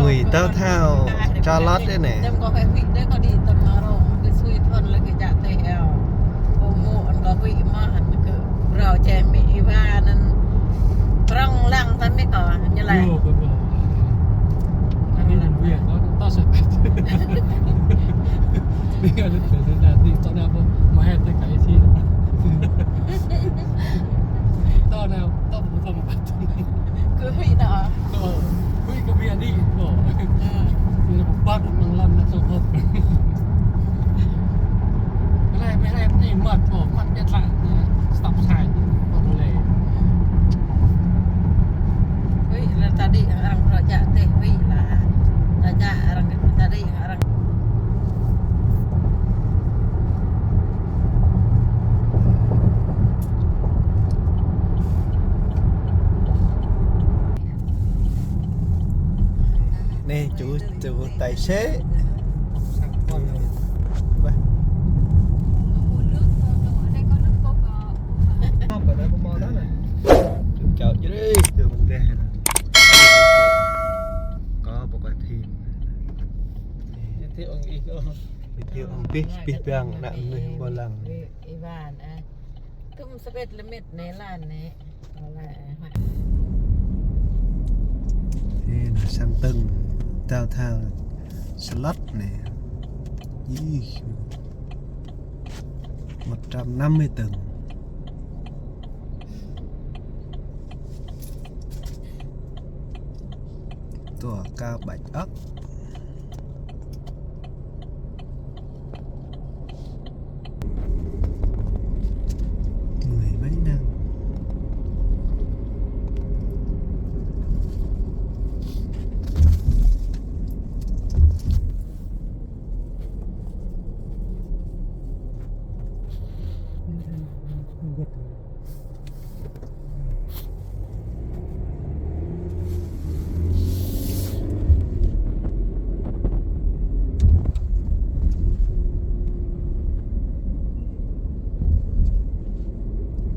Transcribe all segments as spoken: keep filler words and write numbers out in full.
Ui, tao thao, Charlotte anai. Dem kâo huĭ đơi, kâo đĭ tơm arong, kơ sui thun lĕ kơ jak teh eo. Kâo mŭk, kâo huĭ mơ̆n, kơ rao čem mi Ivan anŭn. Prong lăng tơm mi kâo, ñu laĭ. Ui, kâo prong. Kâo laĭ. Ui, kâo tao sat. Ui, kâo tao sat, kâo nao pơ, mă hĕ tơ kai si. Tao nao, tao pơ, tao mă. Kơ huĭ nao. Ơ, huĭ kơ ƀing đĭ, ơ. Ơ. Ñu pơpăt mơ̆ng lăm nao sông hơ̆p. Hlơi, hlơi anai măt, ơ, măt biă tlă, ơ, stop sign, ơ, lĕ. Huĭ, lĕ tơdơi arăng prong jak teh, huĭ lah. Tơdah arăng tơdơi arăng Anai, chú, chú tài xế. Bah. Chào chứ đi. Có bộ quay phim. Giới thiệu ông Ih. Giới thiệu ông Ih, Ih bang nă mnuih ƀơi lăng. Ivan, ơ. Tŭm sơbet lơmet anai lăn anai. Ơ, nă sang tơ̆ng, tao thao Charlotte anai. Ih, một trăm năm mươi tầng. Tòa cao bạch ốc. Mười mấy năm.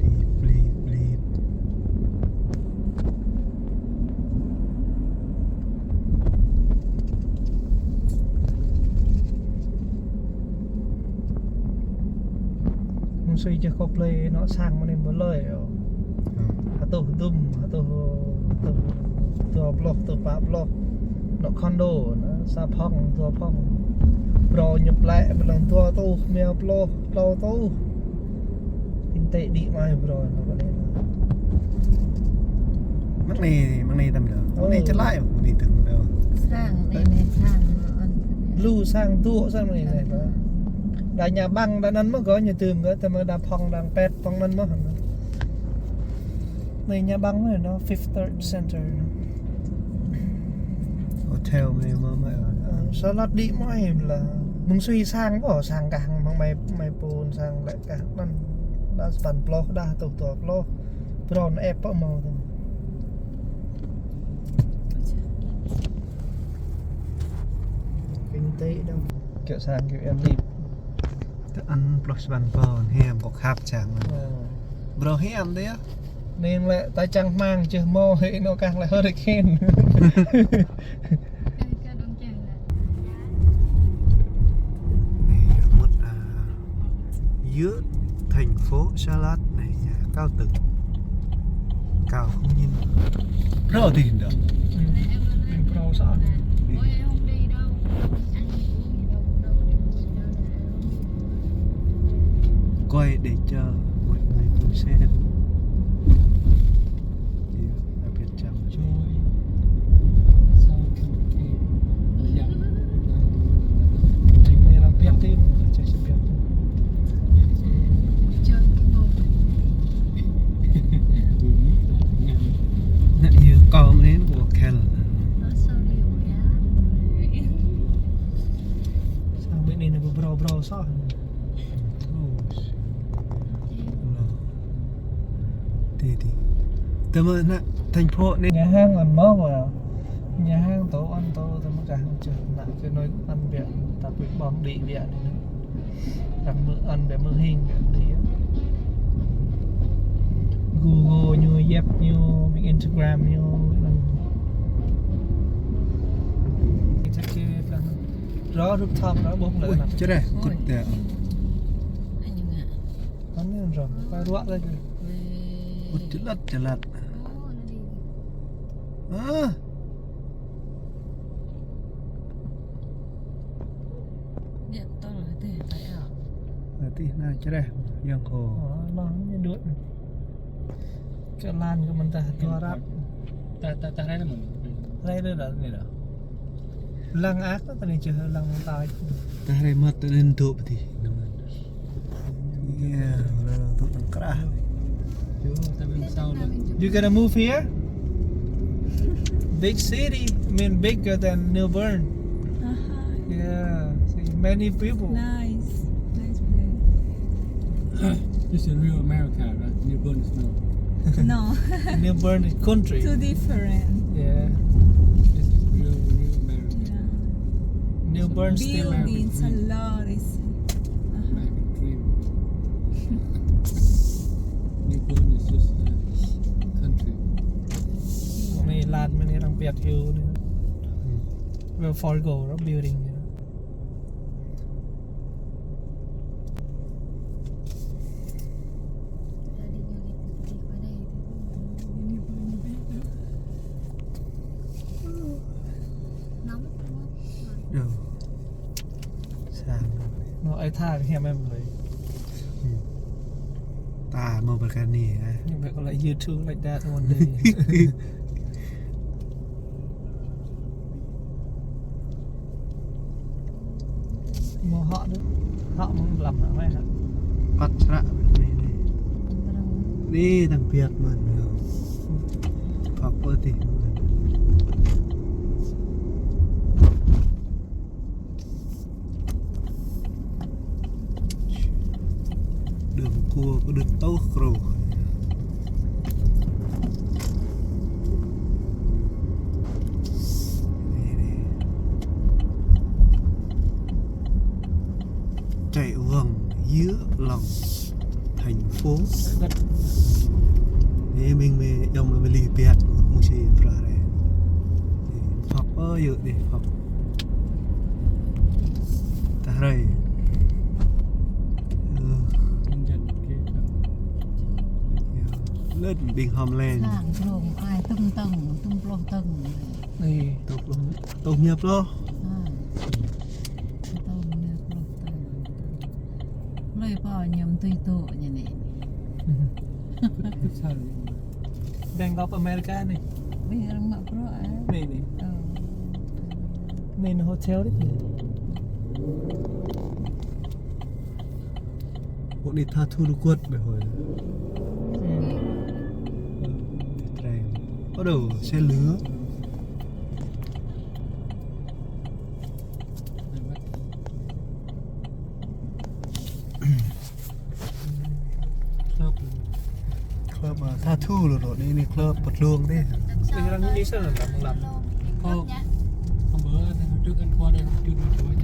Blip, blip, blip. Mơ̆ng sui čeh kâo plơi anŏ sang mơ̆ng anai mơ̆ lơi. Ơ. Hơtuh dŭm, hơtuh, hơtuh dua pluh, hơtuh pă pluh. Anŏ condo, anŏ sa phòng, dua phòng. Brô ñu plĕ, ƀơi lăng dua rơtuh, rơma pluh, klâo rơtuh. Kinh tế đĭ mơai brô, anŏ ƀơi anai. Mơ̆ng anai, mơ̆ng anai tơm đơ̆. Mơ̆ng anai čơlai, mơ̆ng anai tơ̆ng đơ̆. Sang, anai, anai, sang, anŭn. Lu sang tŭ, sang mơ̆ng anai, anai. Đa nhà băng, đa anŭn mơ̆ gơ̆ ñu tơ̆m gơ̆, tơ̆m đa phòng, đa pet, phòng anŭn mơ̆. Anai nhà băng anai, anŏ Fifth Third Center. Hotel mơ̆n mơ̆, mơ̆. Ơ, Charlotte đĭ mơ̆ lah. Mơ̆ng sui sang ƀôh, sang kah mơ̆ng mơi, mơi pun sang lĕ kah anŭn. Đa sapăn pluh, đa hơtuh dua pluh. Brô anŏ ĕp pơ mâo tơ̆ng. Kinh tế đâu. Kiơ̆ sang kiơ̆ em đi. Tơ ăn pluh sapăn pô, hiam kâo khăp čang. Ơ. Brô hiam dih yơh. Anai lĕ ta čang hmang čeh mâo hĭ anŏ kah lĕ hurricane. Anai mŭt, ah, yơh thành phố Charlotte anai, nhà cao tầng. Cao không nhìn. Brô dih đơ̆. Ơ, anai brô soh. Quay để cho mọi người cùng xem. Đặc biệt chăm. Chui. Sao không thì. Yang. Yang merah biar tim, saya sebiar. Anai yơh kâo mơ̆n anai kâo khel. Sang ƀơi anai anai brô brô soh. Terus. Tui tui. Tơma anai thành phố anai. Nhà hàng ăn mơ̆. Nhà hàng tŏ ăn tŏ tơma kah hăng čeh anai kơ anŭn ăn biă, ta pui ƀơ̆ng đĭ biă anai. Tăng mơ̆ ăn biă mơ̆ hing biă đĭ. Google ñu, Yelp ñu, ƀing Instagram ñu, anŭn. Rơ̆ rooftop rơ̆ ƀuh lĕ. Ui, anŭn. Čơreh, kŭt tĕ. Anŭn rơ̆, phải ruă lagi. Ui. Kŭt čơlat, čơlat. Hă? Hă, tih anai čơreh, yang ko. Ơ, lăng anai dŏ. Kơ lan kơ mơ̆n ta dua rap. Ta, ta, ta rai anai mơ̆n. Rai rai rai anai rai. Lăng ăt ta anai čơh lăng mơ̆n ta. Ta rai mơ̆n ta anai dŏ pơtih. Iya, lăng dŏ lăng krah. You gonna move here? Big city, I mean bigger than New Bern. Uh-huh. Yeah, see, many people. Nice, nice place. This is real America, right? New Bern is not. No. New Bern is country. Too different. Yeah. This is real, real America. Yeah. New Bern still American dream. Buildings a lot. It's, uh-huh. American dream. New Bern is just a country. Anai lan mơ̆n anai arăng pĕt hyu anai. Hmm. Wells Fargo, building anai. Nóng đúng không? Được. Sang. Nó ai tha hiam em người. Hmm. Ta mau berkani, eh. Nhưng mà có lại YouTube like that one day. Mơ̆ hŏ đôč, hŏ mơ̆ng lăm hă, mơ̆ hă. Păt sră anai, anai. Anai tăng pĕt mơ̆n. Păk pơ tih mơ̆n. Đường cua có được tố kru. Chạy vòng giữa lòng thành phố. Anai mơ̆ng mơ̆ yong mơ̆ mơ̆ li pĕt mơ̆ si prah re. Phŏk ơ yơh anai phŏk. Ta rai. Ơ. Lĕ ƀing Homeland. Sang krông ai tŭm tơ̆ng, tŭm pluh tơ̆ng. Anai. Tŭm pluh, tŭm ña pluh. Ha. Tŭm ña pluh tơ̆ng. Lui pơ ñăm tui tŭ ñu anai. Bank of America anai. Ƀing arăng mă bruă, eh. Anai, anai. Ơ. Anai, anai hotel anai. Pô anai tha thu lu kuat ƀơi hơi. Hmm. Ơ, train. Aduh, xe lửa. Club, club, à, tha thu lu rồi, anai, anai club pơtlung anai. Ơ, hôm bữa hôm trước anh qua đây, hôm trước đi chụp ảnh.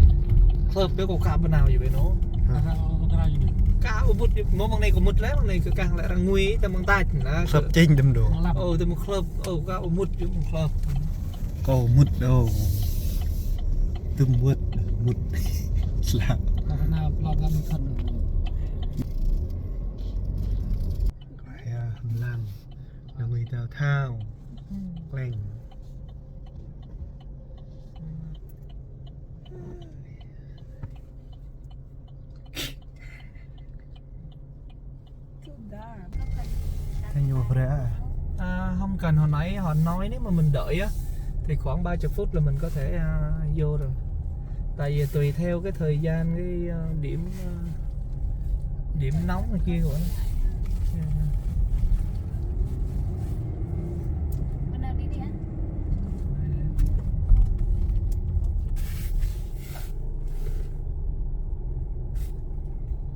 Club pơ kâo ka ƀu nao yơh ƀơi anŭn. Hă? Ka, ka nao yơh. Ka ƀu mŭt yơh, mơ̆ng anai kâo mŭt lĕ, mơ̆ng anai kơ kah lĕ arăng ngui, tơ mơ̆ng tač anai. Club chính đâm đồ. Ơ, tơ mơ̆ng club, ơ, ka ƀu mŭt yơh mơ̆ng club. Kâo mŭt đôč. Tŭm mŭt, mŭt. Sla. Kâo ka nao club lăm mơ̆ng khăn. Ơ, mlam. Nao ngui tao thao. Hmm. Kleng. Thế nhưng mà Korea à? À, không cần hồi nãy, họ nói nếu mà mình đợi á, thì khoảng ba chục phút là mình có thể, à, vô rồi. Tại vì tùy theo cái thời gian, cái, à, điểm, à, điểm nóng này kia của nó.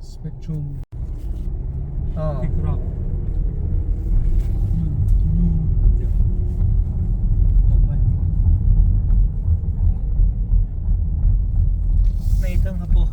Spectrum. Ờ. Tiktok. Anai tơ̆ng hơpô.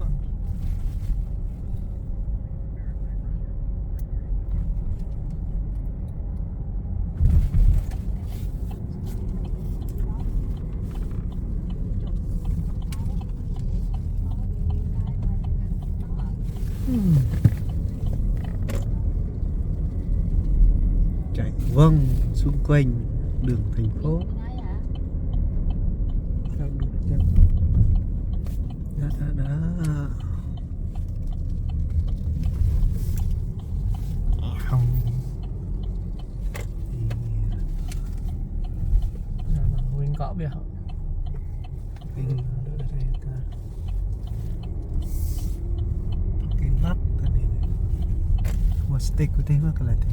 Chạy vòng xung quanh đường thành phố. Đó, đó, đó. Không. Nguyên có biết hả? Cái lắp cái này. Ua, stick của thế mà cái này thì.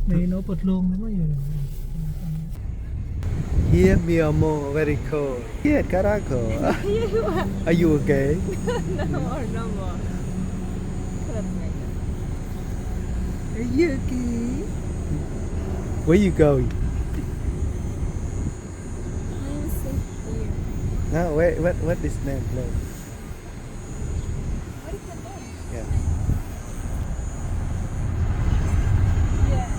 Này nó bật luôn thế mà giờ. Here, mi amor, very cold. Here, carajo. Are you okay? No more, no more. Are you okay? Where you going? I'm safe here. No, where, what, what is name place? What is the name? Yeah. Yeah.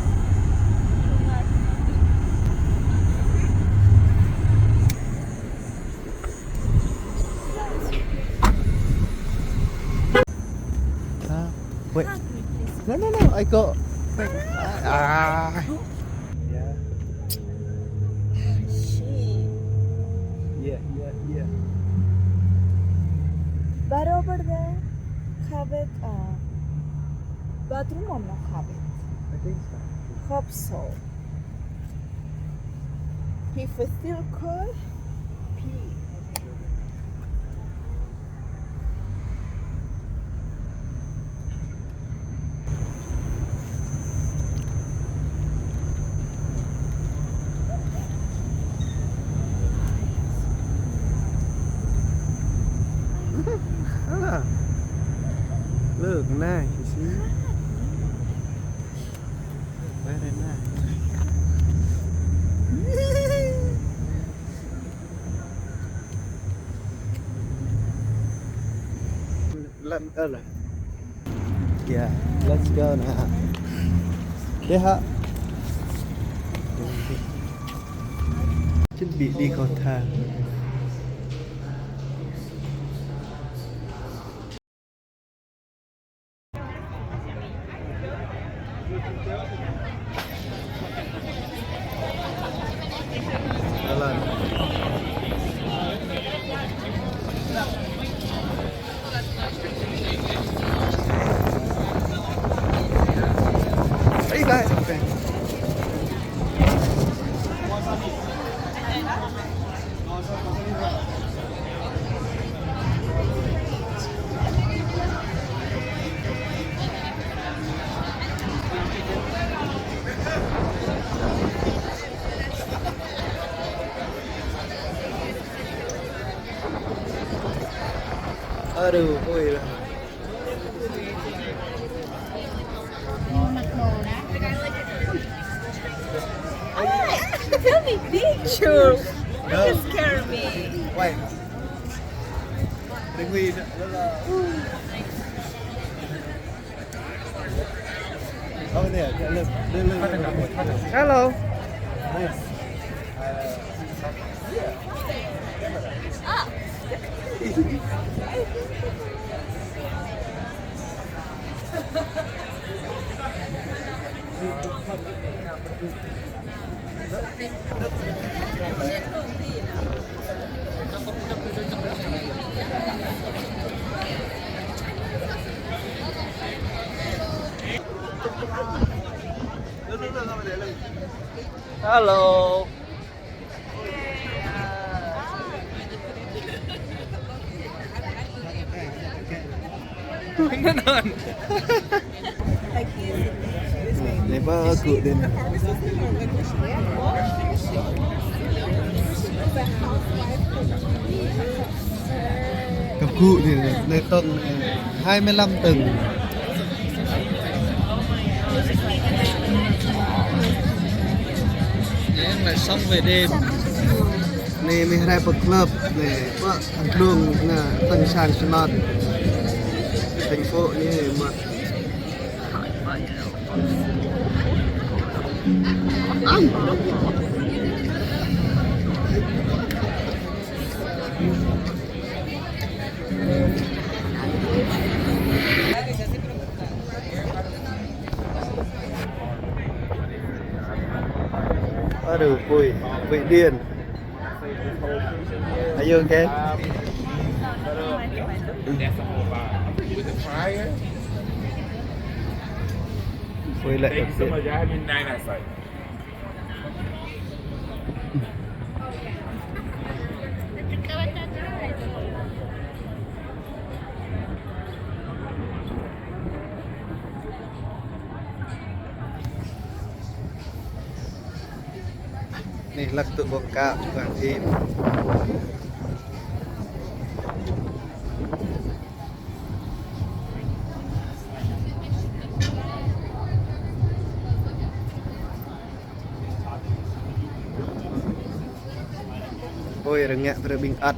Huh? Wait. Hug me, please. No, no, no. I got. Ah. Yeah. Shit. Yeah, yeah, yeah. Barobar de khabet, ah, bathroom amra khabet. I think so. Hope so. He feel cold. Pee. Look, nice, you see? Very nice. Lăn, ơ, là. Yeah, let's go now. Đi hả? Chuẩn bị đi cầu thang. Aduh, ôi là. Tell me picture. No. Don't scare me. Wait. Đừng quỳ. Over there. Look, look, look, look. Hello. Nice. Hello. Anai pơ gŭ dih anai. Gŭ dih anai, anai tong hai mươi lăm tầng. Anai sống về đêm. Anai mơ̆ng rai pơ club anai, pơ Hơdrông anai, tơ̆ng sang Sơnat. Thành phố anai mơ̆n. Aduh, Pui, Pui Điên. Are you okay? Pui lĕ. Anai hlăk tŭ ƀơ̆ng kăk, ƀơ̆ng kăk. Ôi, rơngiă brơi ƀing ăt.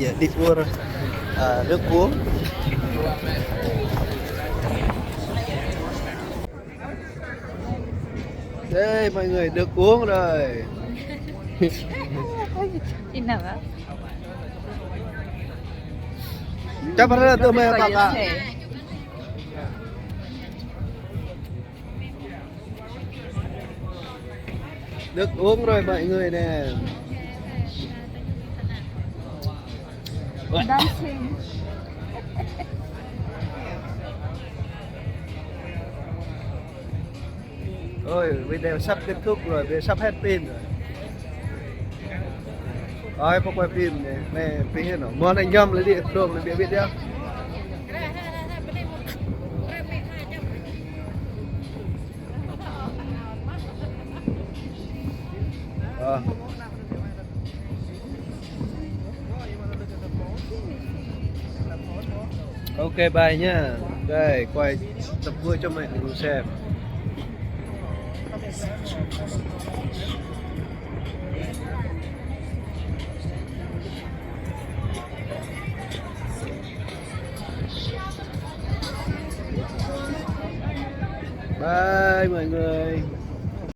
Yă, đi ur, à, nước uống. Đây, mọi người, nước uống rồi. Đi nào ạ? Chắc là tôi mời bạn ạ. Nước uống rồi mọi người nè. Dancing. Ôi, video sắp kết thúc rồi, video sắp hết pin rồi. Ôi, pô quay phim nè, nè, phim hiền hả? Mua này nhầm lấy đi, trộm lấy bịa bịt đi. Ờ. Ok, bye nha. Đây, quay tập vui cho mọi người cùng xem. Bye mọi người.